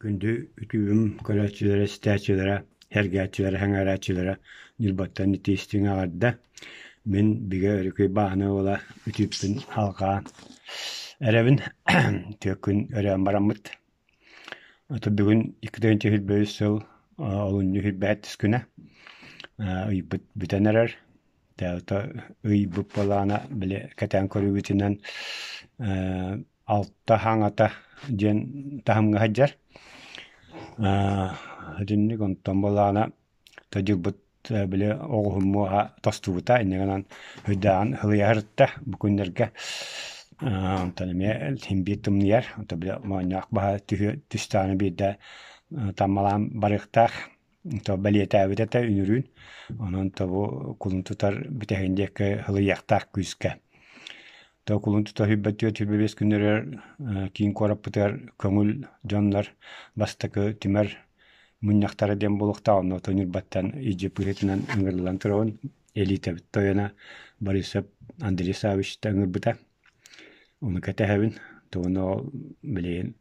Күндү үтүөм көрөөччүлэрэ, истээччилэрэ, сэргээччилэрэ, сэҥээрээччилэрэ Ньурбаттан итии-истиҥ эҕэрдэ! Мин Бигэ Өрүкүй Бааһына уола үтүөппүн алҕаан эрэбин. Түөкүн өрөөн бараммыт. Ото бүгүн 2023 сыл олунньу 27 күнэ ыйбыт бүтэн эрэр. Ото ыйбыт былаана били кэтээн көрүүбүтүнэн алта хаҥата диэн таһымҥа сылдьар. Итинник онтон былаана тадьылбыт били оҕуһум муоһа тостубута инньэ гынан өйдөөн сылыйа сырытта бу күннэргэ. Онтон эмиэ син биир тымныйар, онтон били моонньоох баһа түстэҕинэ биирдэ таммалаан барыахтаах. То бэлиэтээбит этэ үнүрүүн. Онон то бу кулун тутар бүтэһин диэки сылыйыахтаах күүскэ. То кулун тута 24-25 күннэригэр киин куораппытыгар көҥүл дьоннор бастакы түмэр мунньахтара диэн буолуохтаах. Онно Ньурбаттан илдьи быһыытынан ыҥырыллан турабын. Элитэбит тойоно Борисов Андрей Саввич да ыҥырбыта. Ону кэтэһэбин. Тугуну ол билигин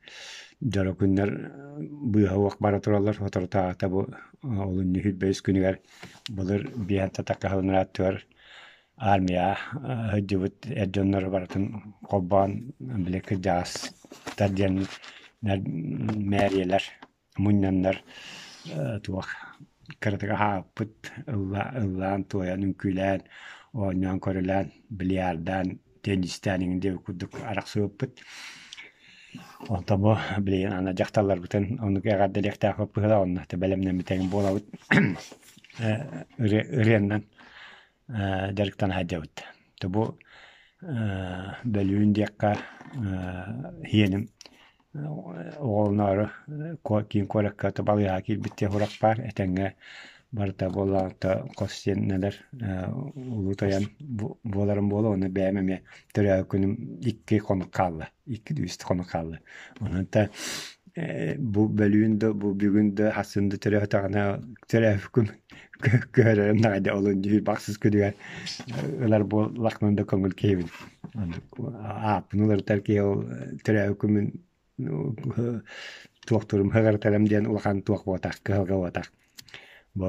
дьоро күннэр быыһа уох бара тураллар. Соторутааҕыта бу олунньу 25 күнүгэр былыр биэһэн татакка аттыгар армияҕа сылдьыбыт эр дьоннору барытын холбоон били кырдьаҕастар диэн мээрийэлэр мунньаннар туох кыратык аһаабыппыт ыллаан-туойан, үҥкүүлээн, оонньоон-көрүлээн, бильярдаан, теннистээн иҥин диэбит курдук арахсыбыппыт. Онтон бу билигин аны дьахталларбытын оннук эҕэрдэлиэхтээхпит быһыылаах, онно бэлэмнэммитэҥ буолабыт ырыаннан дьарыктана сылдьабыт. Бу бөлүүн диэххэ иһиэним оҕолоноору киин куоракка балыыһаҕа киирбит диэн сурах баар. Этэҥҥэ барыта буоллаҕына хос сиэннэлэр улуу тойон буоларым буолуо уонна бэйэм эмиэ төрөөбүт күнүм икки хонук хаалла, икки үс хонук хаалла. Онон бу бөлүүн да, бу бүгүн да, сарсын да төрөөтөҕүнэ төрөөбүккүн көһөрөрүм наҕайда олун дьүһүй бахсыс күнүгэр ылар буоллахпына да көҥүл киһибин. Ааппын уларытар киһи ол төрөөбүт күммүн туохтуурум ыҕырытарым диэн улахан туох буотах, кыһалҕа буотах. Бу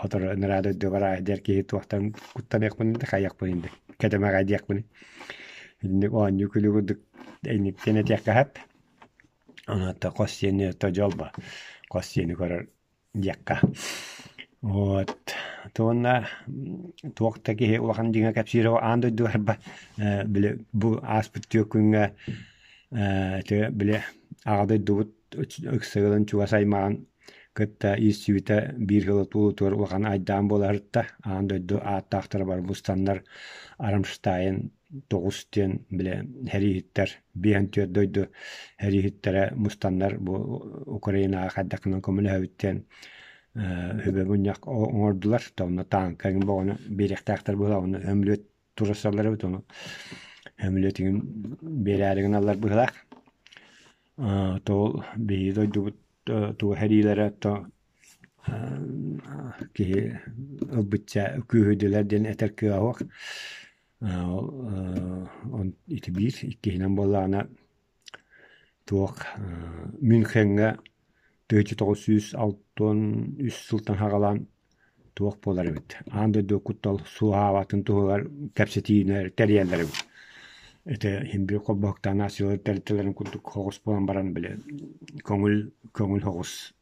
сотору ыныраа дойдубар аайдыар киһи туохтан куттаныахпын да хайыахпын да кэтэмэҕэ диэхпин. Инник оонньуу күлүү курдук инниктэн этиэххэ сөп. Ону хос сиэни то дьолбо хос сиэни көрөр диэххэ. Вот уонна туох да киһи улахан дьиҥэ кэпсиирэ аан дойдугар били бу ааспыт түөрт күҥҥэ ити били аҕа дойдубут ыксыгылын чугас аймаҕын кытта ииссибитэ биир сыл туолуутугар улахан айдаан буола сырытта. Аан дойду ааттаахтара бары мустаннар Рамштайн тоҕус диэн били сэрииһиттэр 54 дойду сэрииһиттэрэ мустаннар бу Украинаҕа хайдахынан көмөлөһөбүт диэн сүбэ мунньах оҥордулар. Онно тааҥка эҥин боҕону биэриэхтээхтэр быһыылаах, ону сөмөлүөт туруорсаллар эбит, ону сөмөлүөт эҥин биэрээри гыналлар быһыылаах. Ол биһиги дойдубут тугу сэриилэрэ то киһи ылбычча күүһүрдүлэр диэн этэр кыаҕа суох. Ити биир, иккиһинэн буоллаҕына туох Мюнхеҥҥэ 1963 сылтан саҕалаан туох буолар эбит, аан дойду куттал суоһаабатын туһугар кэпсэтиини тэрийэллэр эбит. Ити иһин биир холбоһуктаах нациялар тэрилтэлэрин курдук соҕус буолан баран били көҥүл көҥүл соҕус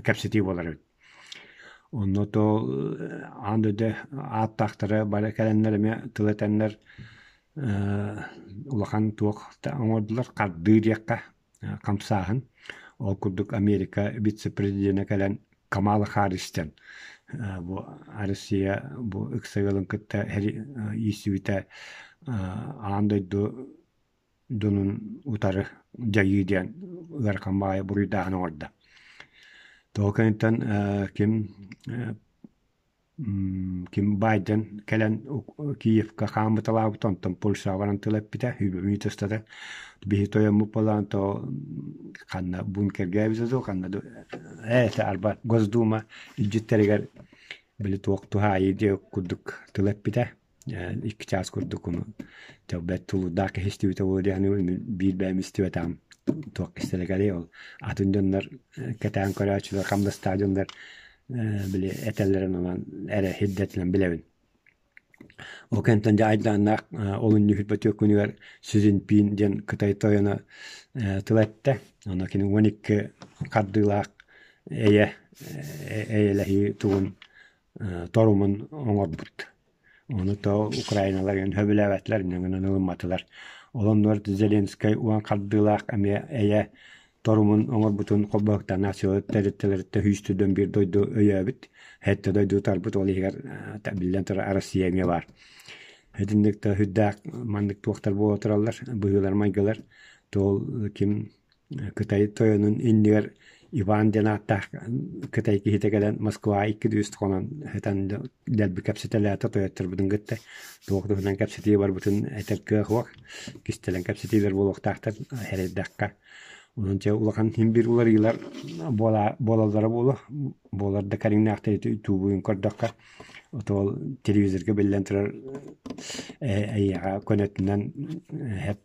кэпсэтии буолар эбит. Онно то аан дойду ааттаахтара бары кэлэннэр эмиэ тыл этэннэр улахан туох оҥордулар хардыы диэххэ хамсааһын. Ол курдук Америка вице-президенэ кэлэн Камала Харрис диэн бу Россия бу ыкса ыалын кытта ииссибитэ аан дойду дьонун утары дьайыы диэн ыарахан баҕайы буруйдааһын оҥордо. Тоҕо кэнниттэн ким ким Байден кэлэн Киевка хааммыталаабыта, онтон Польшаҕа баран тыл эппитэ, үбү устата. Биһи тойоммут буолан то ханна бункерга эбитэ дуу, ханна дуу ээ арба Госдума илдьиттэригэр били туох туһаайыы диэ курдук тыл эппитэ. Икки чаас курдук бэрт тулуурдаах киһи истибитэ буолуо диэн биир бэйэм истибэтэҕим. Туох кистэлэ кэлиэй ол атын дьоннор кэтээн көрөөччүлэр, хамнастаах дьоннор били этэллэрин онон эрэ сирдэтинэн билэбин. Ол кэнниттэн дьэ айдааннаах олунньу сүүрбэ күнүгэр Си Цзиньпин диэн Кытай тойоно тыл эттэ. Онно кини 12 хардыылаах эйэ эйэлэһии тугун торумун оҥорбут. Ону то украиналар сөбүлээбэтилэр, инньэ ылымматылар. Ол оннугар Зеленскэй уон хардыылаах эмиэ эйэ торумун оҥорбутун холбоһуктаах нациялар тэрилтэлэриттэн сүүс биир дойду өйөөбүт, сэттэ дойду утарбыт, ол иһигэр биллэн турар Россия эмиэ баар. Итинник да сүрдээх маннык туохтар буола тураллар, быһыылар-майгылар. Туол ким Кытай тойонун иннигэр Иван диэн ааттаах Кытай киһитэ кэлэн Москваҕа икки үс хонон сытан дэлби кэпсэтэлээтэ тойотторбутун кытта туох туһунан кэпсэтии барбытын этэр кыах суох, кистэлэҥ кэпсэтиилэр буолуохтаахтар сэрэйдэххэ. Онон дьэ улахан син биир уларыйыылар буола буолаллара буолуо, буолар да кэриҥнээхтэр ити туубуйун көрдөххө отуол телевизорга биллэн турар эйиэхэ көнөтүнэн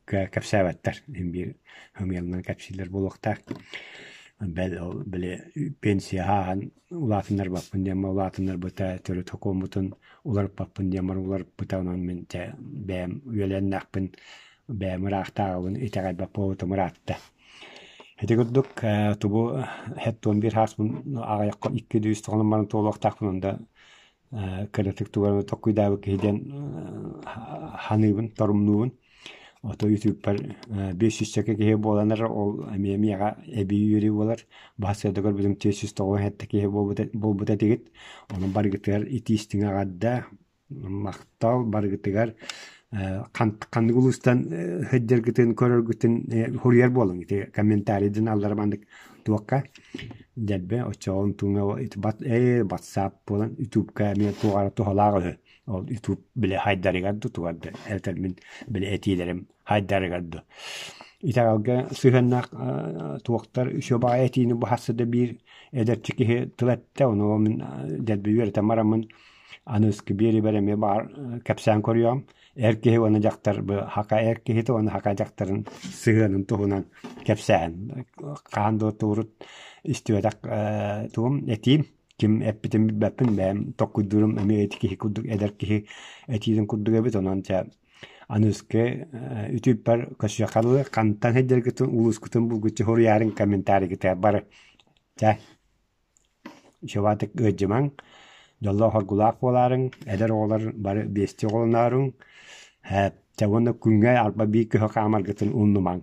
кэпсээбэттэр син биир ымыйанан кэпсииллэр буолуохтаах. Бэл ол били пенсия ааһан улаатыннарбаппын диэн улаатыннарбыта төрүт сокуоммутун уларыппаппын диэн уларыппыта онон мин дьэ бэйэм үөлэннэхпин бэйэм ыраахтааҕыбын итэҕэйбэт буолбутум ыраатта. Ити курдук тубу 71 сааспын аҕыйахха икки үс тоҕонон баран туолуохтаахпын онно кыратык тугу эрэ толкуйдаабыт киһи диэн саныыбын, торумнуубун. Ото ютубпар 500 киһи буолан эрэр, ол эмиэ миэхэ эбии үөрүү буолар. Баһсыарда көрбүтүм 497 киһи буолбут этигит. Онон барыгытыгар итии-истиҥ эҕэрдэ, Махтал барыгытыгар ханнык улуустан сылдьаргытын көрөргүтүн суруйар буолуҥ ити комментарийдын аллара маннык туохха дэлби оччоҕо онтуҥа ээ ватсап буолан ютубка эмиэ туох эрэ туһалаах үһү ол ютуб били хайдарыгар дуу тугар да эбэтэр мин били этиилэрим хайдарыгар дуу итэҕэлгэ сыһыаннаах туохтар үчүгэй баҕайы этиини быһаарса да биир эдэрчи киһи тыл эттэ ону мин дэлби үөрэтэн бараммын Аныгыскы биэриибэр эмиэ баар кэпсээн көрүөҕүм. Эр киһи уонна дьахтар бу хака эр киһитэ уонна хака дьахтарын сыһыанын туһунан кэпсээн. Хаһан да урут истибэтэх тугум этиим. Ким эппитин билбэппин, бэйэм толкуйдуурум эмиэ ити киһи курдук эдэр киһи этиитин курдук эбит. Онон дьэ аныгыскы үтүппэр көрсүөххэ дылы хантан сылдьаргытын улуускутун булгуччу суруйаарыҥ комментарийгытыгар бары. Чэ Чубаатык ыалдьымаҥ, дьоллоох-оргулаах буолаарыҥ, эдэр оҕолор бары биэстии оҕолонооруҥ, чэ уонна күҥҥэ арба биир көһө хаамаргытын умнумаҥ.